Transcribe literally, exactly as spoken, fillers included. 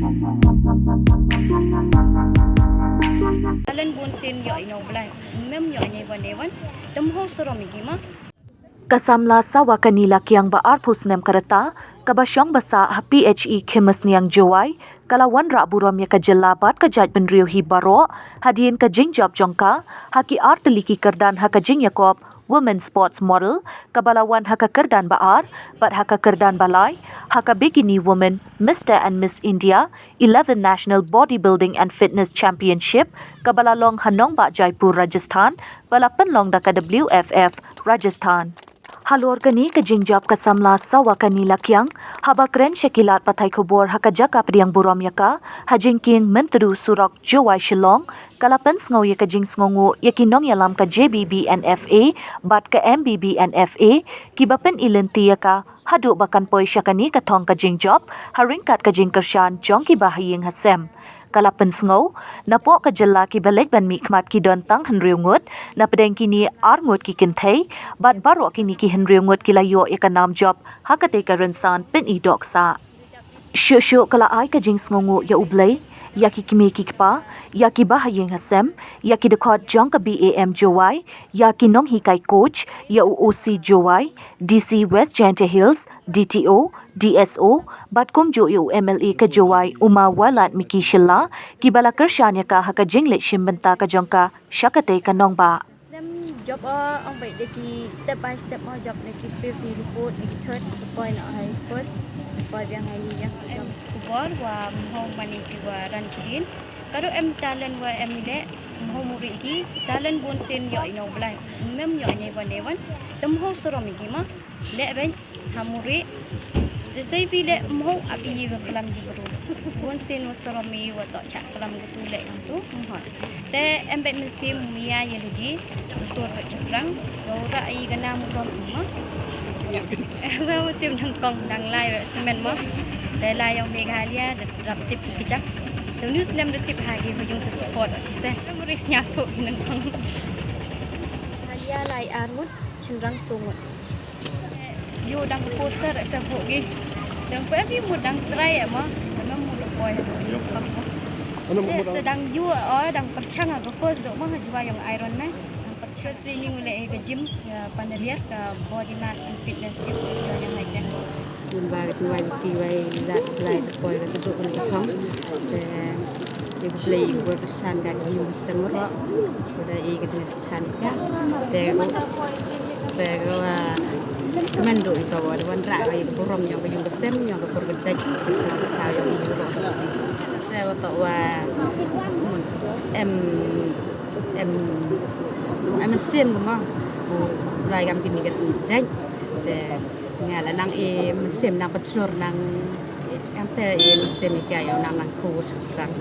Alan bun sien ïoh ïa u Blai. Mem ïoh ïa i wan i wan. Tem ho sorom ïa ki ma. Ka samla Sawakani Lakiang ba arphew snem ka rta, kaba shong ba sah ha P H E Khimsniang Jowai, ka la wanrah burom ïa ka jylla bad ka jaitbynriew hi baroh hadien ka jingjop jong ka ha ki artylli ki kyrdan ha ka jingïakop Women Sports Model, kaba la wan ha ka kyrdan ba ar bad ha ka kyrdan ba lai ha ka Bikini Women Mister and Miss India eleven National Bodybuilding and Fitness Championship, kaba la long ha nongbah Jaipur, Rajasthan, ba la pynlong da ka W F F Rajasthan. Halor kane ka jingjop ka samla Sawakani Lakiang, haba kren sha ki lad pathai khubor ha ka jaka pdiang burom ïa ka ha jingkieng Myntdu surok Jowai Shillong, ka la pynsngew ïa ka jingsngewnguh ïa ki nongïalam ka J B B N F A bad ka M B B N F A, kiba pyni lynti ïa ka haduh ba kan poi sha kane ka thong ka jingjop ha ryngkat ka jingkyrshan jong kiba ha ïing ha sem. Ka la pynsngew, napoh ka jylla kiba leit ban mihkhmat ki don tang hynriew ngut, napdeng kine ar ngut ki kynthei, bad baroh kine ki hynriew ngut ki la ïoh ïa ka nam jop ha katei ka rynsan pyni dohksah. Shuh shuh ka la ai ka jingsngewnguh ïa U Blei, ïa ki kmie ki kpa, ïa kiba ha ïing ha sem, ïa ki dkhot jong ka B A M Jowai, ïa ki nonghikai coach, ïa u O C Jowai, D C West Jaintia Hills, D T O, D S O, bad kumjuh ïa u M L A ka Jowai, u Ma Wailadmiki Shylla, kiba la kyrshan ïa ka ha ka jingleit shim bynta ka jong ka sha katei ka nongbah. Snem jop, o, ong beit da ki step by step mo, jop na ki fifth, na ki fourth, na ki third, ki poi na hai first, ki poi biang hai ni biang. Em khubor wa mho mane ki wa ran kidin. Kado em talent wa em ile, mho muri ki talent bun sien ïoh ïa u Blai. Mem ïoh ïa i wan i wan. Tem ho sorom ïa ki ma. Leh beiñ ha muri. Te sei phi leh mho ap ïa wa klam ki bru. Bun sien wa sorom ïa wa toh chah klam katu leh katu mho. Te em beiñ mynsiem mia ïa lidi. Tutur beiñ chaprang. Ka u rah ïa ka nam u rom ma. Wa u tim nyngkong dang lai wa semen ma. Te lai ïong Meghalaya da rap tip ki jang. Te u news lem da tip ha ki wa jong te support ki se. Muri sñiaw tu nyngkong. Meghalaya lai ar ngut, Chinrang soo ngut. Ïoh dang poster sa bok gi. Dang pa bi mut dang try ma. Dang mut poi. Ano mut. Sa dang ïoh, o, dang pyrchang ga first dok ma ha Jowai ïong Iron Man. Dang pyrchang training u leh ka gym, ïa Panaliar ka body mass and fitness gym. Ïa ïong lai te. Mynba ka jingrwai lynti wai lad Blai ka poi ka jingduk ka thong. Te ïa U Blei uba kyrshan ka ka ïing ka sem baroh. Uba da ïa ka jingkyrshan ka. Te ko, te ko, ah, kmen doh ito uba da wanrah ka ïa ka burom ïong ka ïing ka sem ïong ka por ka jait ka chnong ka thaw ïong i baroh. Te uba toh uba em, em, em mynsiem ka mo. U Blai kam kine ka jait. Te nga la nang i mynsiem nang pynslur nang i, em te i mynsiem i ka ïa nang nang ku chang.